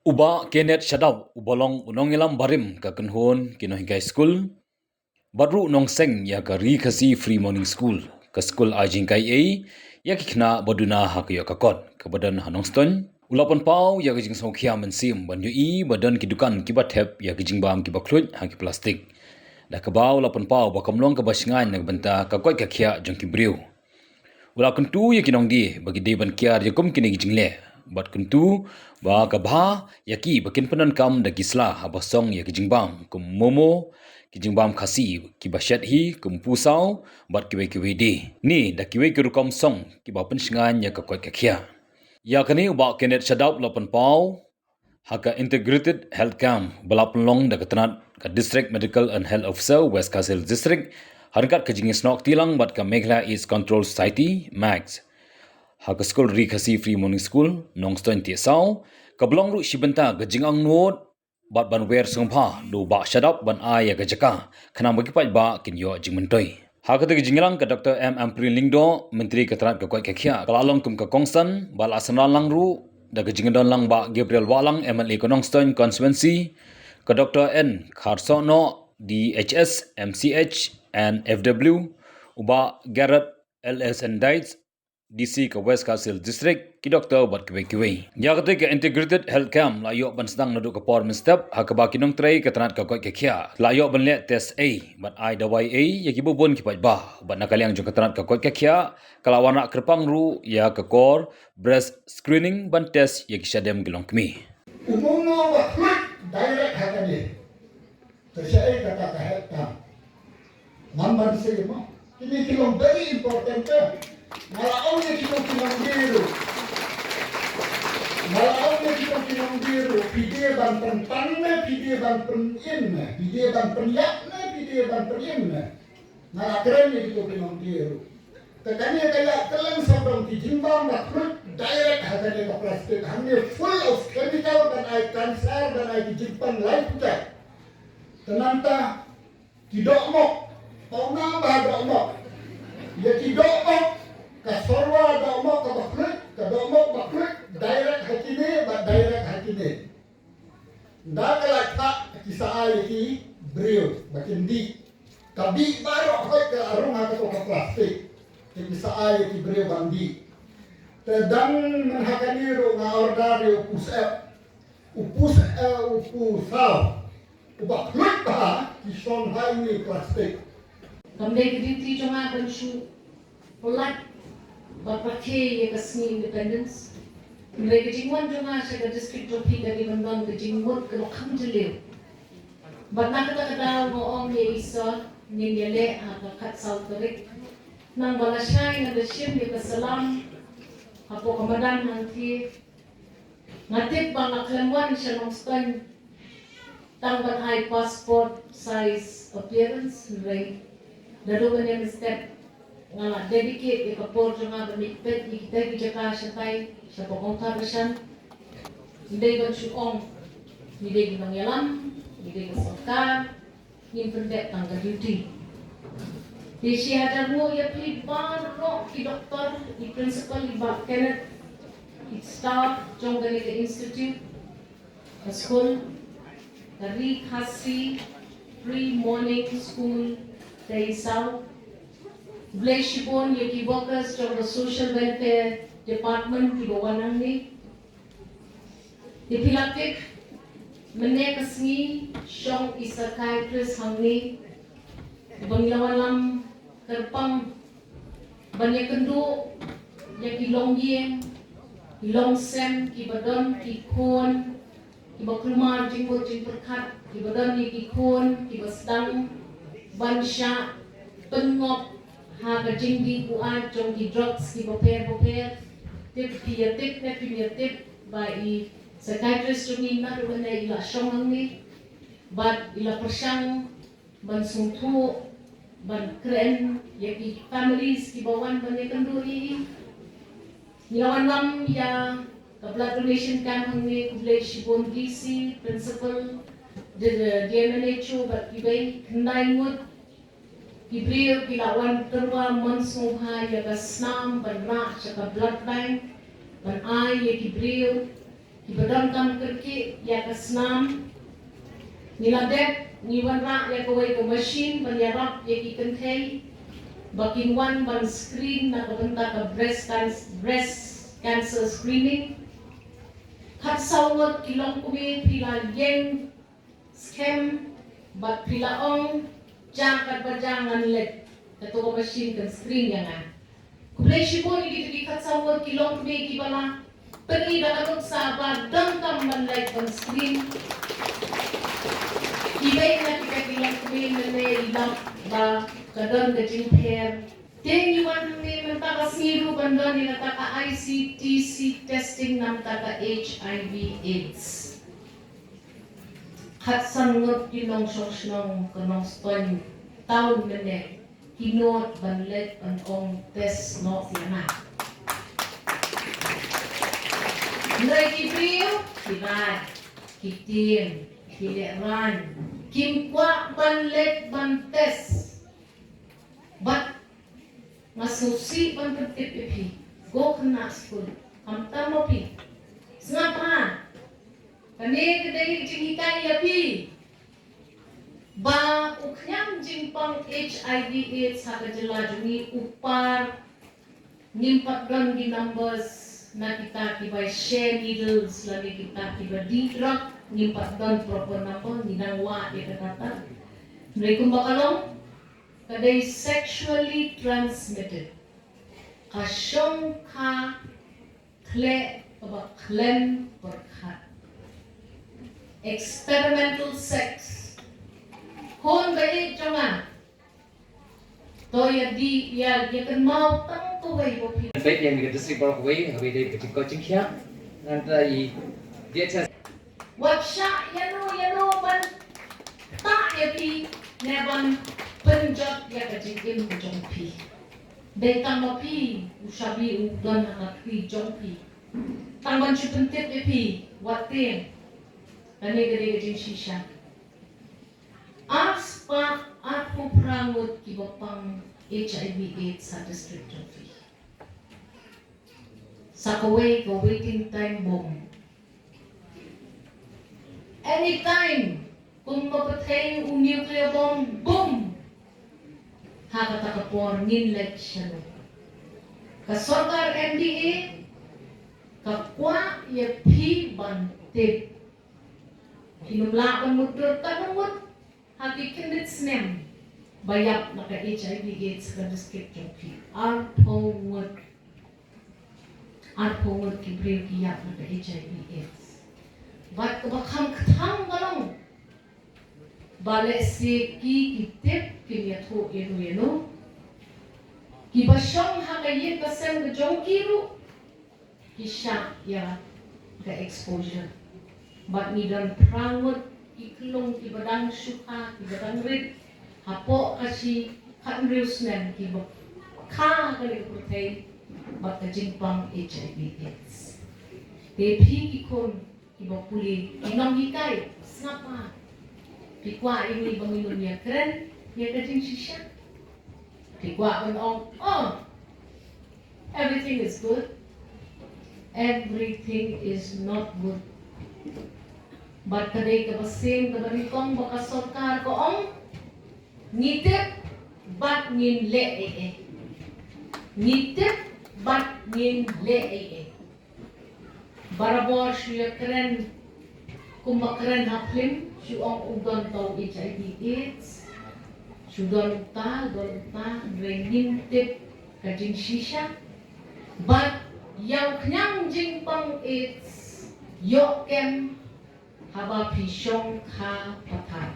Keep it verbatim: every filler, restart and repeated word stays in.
U Bah Kenneth Shadap, uba long u nongïalam barim ka kynhun ki nonghikai skul, bad ruh nongseng ïa ka Ri Khasi Free Morning School, ka skul ai jinghikai ei ïa ki khynnah ba duna ha ka ïoh ka kot, kaba don ha Nongstoiñ, u la pynpaw ïa ka jingsngewkhia mynsiem ban ïohi ba don ki dukan kiba thep ïa ki jingbam kiba khluit ha ki plastik, da kaba u la pynpaw ba kam long kaba shngaiñ na ka bynta ka koit ka khiah jong ki briew. U la kyntu ïa ki nongdie ba ki dei ban kiar ïa kum kine ki jingleh, bad kyntu ba ka bha ïa ki ba kin pyndonkam da ki sla haba song ïa ki jingbam kum momo, ki jingbam Khasi kiba shet hi kum pusaw, bad kiwei kiwei de, ne da kiwei ki rukom song kiba pynshngaiñ ïa ka koit ka khiah. Ïa kane u Bah Kenneth Shadap u la pynpaw ha ka Integrated Health Camp ba la pynlong da ka tnat ka District Medical and Health Officer, West Khasi Hills District, ha ryngkat ka jingïasnoh kti lang bad ka Meghalaya AIDS Control Society, MACS, ha ka skul Ri Khasi Free Morning School, Nongstoiñ Tiehsaw, kaba long ruh shi bynta ka jingangnud bad ban wer sngewbha da u Bah Shadap ban ai ïa ka jaka khnang ba ki paidbah kin ïoh jingmyntoi. Ha kata ka jingïalang, ka Doctor M Ampareen Lyngdoh, Myntri ka tnat ka koit ka khiah, ka la long kum ka kongsan, bad la synran lang ruh da ka jingdon lang Bah Gabriel Wahlang, M L A ka Nongstoiñ Constituency, ka Doctor N Kharsohnoh, D H S, M C H and F W, u Bah Gareth L S N Dites, D C ka West Khasi Hills District, ki doktor bad kiwei kiwei. Ïa kata ka Integrated Health Camp la ïoh ban sdang naduh ka por mynstep, ha kaba ki nongtrei ka tnat ka koit ka khiah la ïoh ban leh test ei bad ai dawai ei ïa kiba bun ki paidbah. Bad na ka liang jong ka tnat ka koit ka khiah, ka la wanrah kyrpang ruh ïa ka kor breast screening ban test ïa ki shadem ki longkmie. U momo ba khluit direct ha kane. Te shaei kata ka health camp? Ngam ban sngewthuh mo. Kine ki long very important te. Nga la ong ïa kito ki nongdie ruh. Nga la ong ïa kito ki nongdie ruh. Phi dei ban pynpang ne, phi dei ban pynim ne, phi dei ban pynïap ne, phi dei ban pynim ne. Nga la kren ïa kito ki nongdie ruh. Te kane ka ïa kylleng sawdong ki jingbam ba khluit direct ha kane ka plastik. Hangne full of chemical ban ai cancer, ban ai ki jingpang lai puta. Te nangta ki dohmok, pawnam ba dohmok. Ïa ki dohmok, ka sorwa dohmok kaba khluit, ka dohmok ba khluit direct ha kine, ba direct ha kine. Da ka la thah ki sa ai ïa ki briew ba kin dih. Ka bih baroh hoid ka la rung ha kato ka plastik. Te ki sa ai ïa ki briew ban dih. Te dang mynta kane ruh nga order ïa u pusep. U pus, eh, u pusaw. Uba khluit bha ki shong ha ine i plastik. Kam dei ka duty jong nga ban shu pynlait bad rakhe ïa ka sngi Independence. Hynrei ka jingwan jong nga sha ka district jong phi ka dei ban don ka jingmut kaba kham jylliew. Bad na kata ka daw nga ong ïa i Sir, ngin ïaleh ha ka khatsaw tarik. Nang ba lashai ngan da shim ïa ka salam hapoh ka madan hangthie. Nga tip ba nga khlem wan sha Nongstoiñ tang ban ai passport size appearance, hynrei naduh mynne mynstep nga la dedicate ïa ka por jong nga ban leit peit ïa kita ki jaka shatai shapoh Kongkharshan. Ym dei ban shu ong ngi dei ki nongïalam, ngi dei ka sorkar, ngin pyndep tang ka duty. Te shi hajar nguh ïa phi baroh ki doktor, i principal, i Bah Kenneth, i staff jong kane ka institute, ka skul, ka Ri Khasi Pre Morning School Tiehsaw. Khublei shibun ïa ki workers jong ka Social Welfare Department kiba wan hangne. Te phi la tip, mynne ka sngi shong i psychiatrist hangne, ba ngi la wallam kyrpang ban ïakynduh ïa ki longïing, ki longsem, kiba don ki khun kiba kulmar jingmut jingpyrkhat, kiba don ïa ki khun kiba sdang ban shah pynngop ha ka jingdih buaid jong ki drugs kiba pher bapher. Tip phi ïa tip ne phim ïa tip ba i psychiatrist jong ngi naduh mynne i la shong hangne bad i la pyrshang ban sngewthuh, ban kren ïa ki families kiba wan ban ïakynduh ïa i. Ngi la wanlam ïa ka blood donation camp hangne, khublei shibun D C, principal, D-, D M N H O bad kiwei. Khyndai ngut ki briew ki la wan tyrwa mon sngewbha ïa ka snam ban rah sha ka blood bank ban ai ïa ki briew Kiba donkam kyrkieh ïa ka snam, ngi la dep, ngi wanrah ïa kawei ka machine ban ïarap ïa ki kynthei ba kin wan ban screen na ka bynta ka breast can-, breast cancer screening. Khatsaw ngut ki longkmie phi la ïeng skhem bad phi la ong, ja katba ja ngan leit, kato ka machine kan screen ïa nga. Khublei shibun ïa kito ki khatsaw ngut ki longkmie kiba la pyni da ka nuksa ba donkam ban leit ban screen. Kiwei na kita ki longkmie mynne i lap ba ka don ka jingpher. Te ngi wan mynne mynta ka sngi ruh ban don ïa kata ka I C T C testing na bynta ka H I V AIDS. Khatsan ngut ki nongshong shnong ka Nongstoiñ town mynne ki nod ban leit ban ong test noh ïa nga. Hynrei ki briew ki rai, ki tieng, ki lehraiñ, kim kwah ban leit ban test. Bad nga sngewsih ban pyntip ïa phi, ko khynnah skul, khamtam ma phi. Sngap ha, kane ka dei ka jinghikai ïa phi ba u khñiang jingpang H I V AIDS ha ka jylla jong ngi u par. Ngim pat don ki numbers na kita kiba share needles lane kita kiba dih drug, ngim pat don proper number, ngi dang wad ïa ka data. Hynrei kumba ka long, ka dei sexually transmitted. Ka shong kha khleh kaba khlem pyrkhat. Experimental sex. Khun ba ïeit jong nga, to ïa dih, ïa, ïa kynmaw tang kawei ba phi. Peit ïa ka district baroh kawei, kawei dei ka jingkoit jingkhiah. Nangta i D H S. Wat shah ïano ïano ban ktah ïa phi ne ban pynjot ïa ka jingim ka jong phi. Dei tang ma phi u shabi u don ha ka kti jong phi. Tang ban shu pyntip ïa phi, wat tieng. Kane ka dei ka jingshisha. Arspah arphew phra ngut kiba pang H I V AIDS ha district jong phi. Sa kawei ka waiting time bomb. Anytime kumba pyrthei u nuclear bomb, boom! Ha kata ka por ngin leit shano? Ka sorkar M D A ka kwah ïa phi ban tip. Phin ym lah ban mutdur katno ngut ha ki khyndiat snem ba ïap na ka H I V AIDS ka district jong phi. Arphew ngut. Arphew ngut ki briew ki ïap na ka H I V AIDS. Bad kaba kham kthang ka long ba lehse ki, ki tip, kim ïathuh ïano ïano. Kiba shong ha ka ïing ka sem ka jong ki ruh ki shah ïa ka exposure. Bad ngi don phra ngut ki khyllung kiba dang shu kha, kiba dang rit hapoh ka shi khathynriew snem kiba kha ha kane ka pyrthei bad ka jingpang H I V AIDS. Te phi ki khun kiba pule, ki nonghikai, sngap ha. Phi kwah ïa ngi ba ngin ym ïakren ïa ka jingshisha? Phi kwah ban ong, oh, everything is good. Everything is not good. Bad ka dei kaba sien kaba nyngkong ba ka sorkar ka ong, ngi tip bad ngin leh ei ei. Ngi tip bad ngin leh ei ei. Barabor shu ïakren kumba kren ha phlim, shu ong u don tang H I V AIDS, shu don uta, u don uta, hynrei ngim tip ka jingshisha. Bad ïa u khñiang jingpang AIDS ïoh kem haba phi shong kha pathar.